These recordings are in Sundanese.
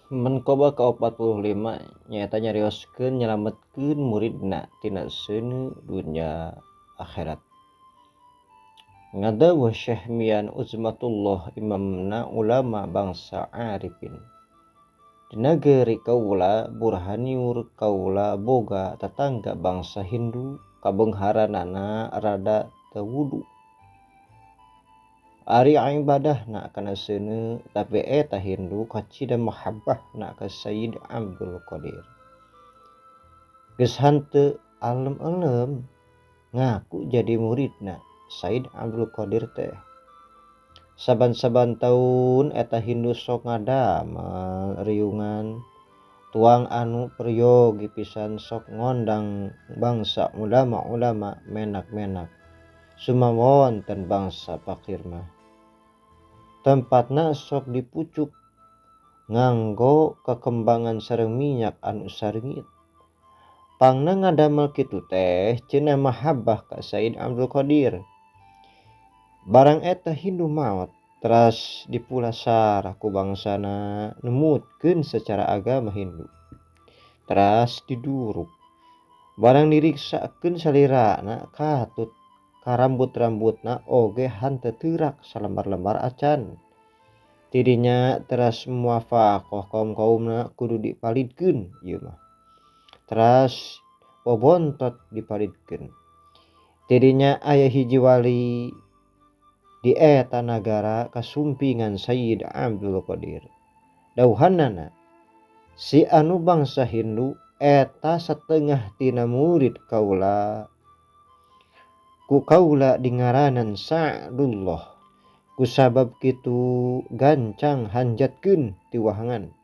Manqabah ka-45 nyaeta nyarioskeun nyalametkeun muridna tina seuneu dunya akhirat. Ngadawuh Syekh Mian Uzmatullah imamna ulama bangsa arifin. Di nagari kaula Burhaniur kaula boga tatangga bangsa Hindu kabeungharanana rada teu wudu. Ari ibadahna kana seuneu tapi eta Hindu kacida mahabbahna ka Sayyid Abdul Qadir. Geus hanteu alem-elem ngaku jadi muridna Sayyid Abdul Qadir teh. Saban-saban taun eta Hindu sok ngadamel riungan tuang anu peryogi pisan sok ngondang bangsa ulama-ulama menak-menak sumawonten bangsa fakir mah. Tempatna sok dipucuk nganggo kekembangan sareng minyak anu sareungit. Pangna ngadamel kitu teh cenah mahabbah ka Sayyid Abdul Qadir. Barang eta Hindu maot teras dipulasara ku bangsana numutkeun secara agama Hindu. Teras diduruk. Barang diriksakeun salirana katut ka rambut-rambutna oge hanteu teurak salembar-lembar acan. Tidinya teras muwafaqah kaum-kaumna kudu dipalidkeun ieu mah. Teras bobontot dipalidkeun. Tidinya aya hiji wali di eta nagara kasumpingan Sayyid Abdul Qadir. Dawuhanana si anu bangsa Hindu eta satengah tina murid kaula ku kaula dingaranan Sa'dullah. Kusabab kitu gancang hanjatkeun ti wahangan.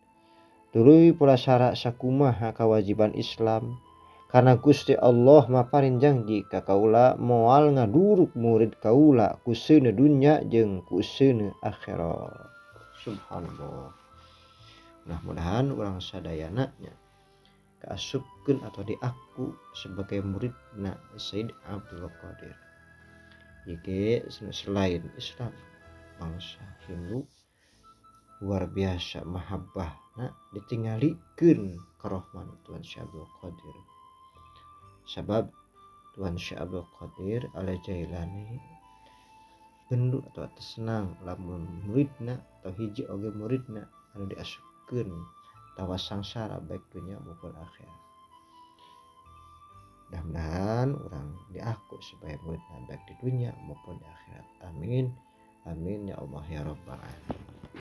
Tuluy pulasara sakumaha kawajiban Islam karena Gusti Allah maparin janji ka kaula moal ngaduruk murid kaula ku seuneu dunya jeung ku seuneu akhirat. Subhanallah. Mudah-mudahan urang sadayana nya kaasupkeun atau diaku sebagai muridna Sayyid Abdul Qadir. Ieu selain Islam bangsa Hindu luar biasa mahabbahna ditinggalikeun karohman Tuhan Syekh Abdul Qadir. Sabab Tuhan Syekh Abdul Qadir Al Jailani bendu atau senang lamun muridna atau hiji oge muridna anu diasupkeun tawas sangsara baik dunia maupun akhirat. Mudah-mudahan urang diaku sebagai muridna baik di dunia maupun di akhirat. Amin. Amin ya Allah ya Rabbal alamin.